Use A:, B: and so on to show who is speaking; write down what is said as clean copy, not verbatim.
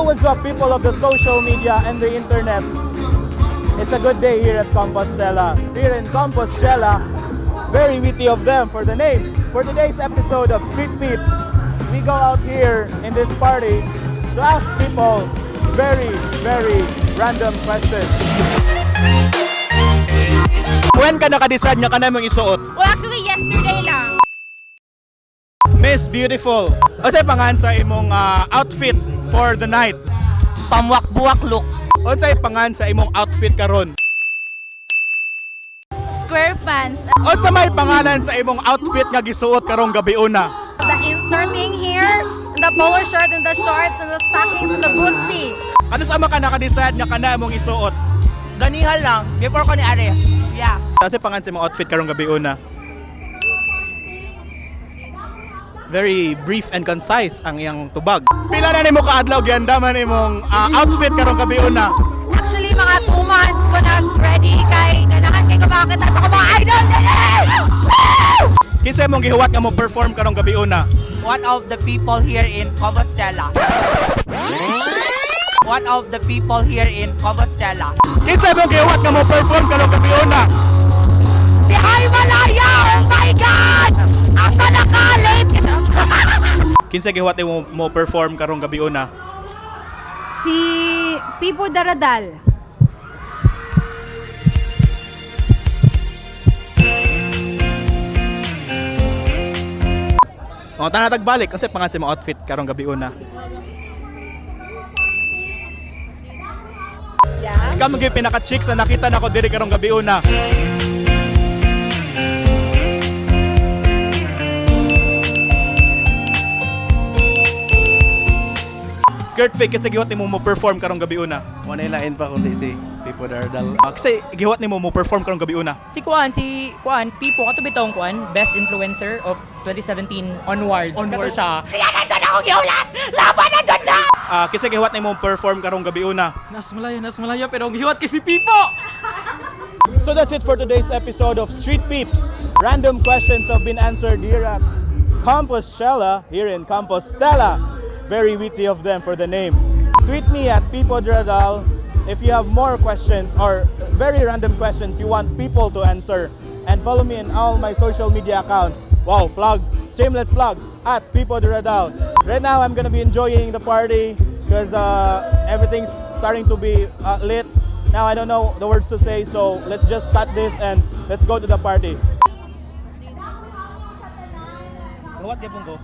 A: Yo, what's up, people of the social media and the internet? It's a good day here at Compostela. Here in Compostela, very witty of them for the name. For today's episode of Street Peeps, we go out here in this party to ask people very, very random questions. When ka naka-decide nga kanay mong isuot?
B: Well, actually, yesterday lang.
A: Miss Beautiful, unsay pangan sa imong outfit for the night?
C: Pamwak-buwak look.
A: Unsay pangan sa imong outfit karon?
B: Square pants.
A: Unsa may pangalan sa imong outfit nga gisuot karong gabi una?
D: The inserting here, and the polo shirt, and the shorts, and the stockings, and the bootsie.
A: Ano sa ka naka-decide nga kana imong isuot?
C: Ganihan lang, before ko ni Are. Yeah.
A: Unsay pangan sa imong outfit karong gabi una? Very brief and concise ang iyang tubag. Pila na nimo kaadlaw giandaman imong outfit karong gabi una?
D: Actually, mga 2 months ko nag-ready kay ganahan kay kumakita sa akong mga idol dali!
A: Kinsa imong gihuwat nga mo perform karong gabi una?
C: One of the people here in Compostela. One of the people here in Compostela.
A: Kinsa imong gihuwat nga mo perform karong gabi una?
D: Si Hi Malaya! Oh my God! Asa na ka? Late ka!
A: Kinsa gihuwat nimo mo perform karong gabi una?
D: Si Pipo Daradal.
A: O tana tagbalik, unsay pangan sa imong outfit karong gabi una? Yeah. Ikaw mo gyud pinaka chicks na nakita nako diri karong gabi una. Kurt Fake kasi gihuwat nimo mo perform karong gabi una.
E: Wala lain pa kundi si Pipo Dardal.
A: Kasi gihuwat nimo mo perform karong gabi una.
C: Si Kuan, Pipo, kato bitong Kuan, best influencer of 2017 onwards.
A: Onwards.
C: Kato siya. Kaya na ako gihulat! Laban na dyan na!
A: Kasi gihuwat nimo perform karong gabi una.
E: Nas malaya, pero ang hiwat kay si Pipo!
A: So that's it for today's episode of Street Peeps. Random questions have been answered here at Compostela, here in Compostela. Very witty of them for the name. Tweet me at Pipo Dradal if you have more questions or very random questions you want people to answer. And follow me in all my social media accounts. Wow, plug, shameless plug, at Pipo Dradal. Right now, I'm gonna be enjoying the party because everything's starting to be lit. Now I don't know the words to say, so let's just cut this and let's go to the party. What ko?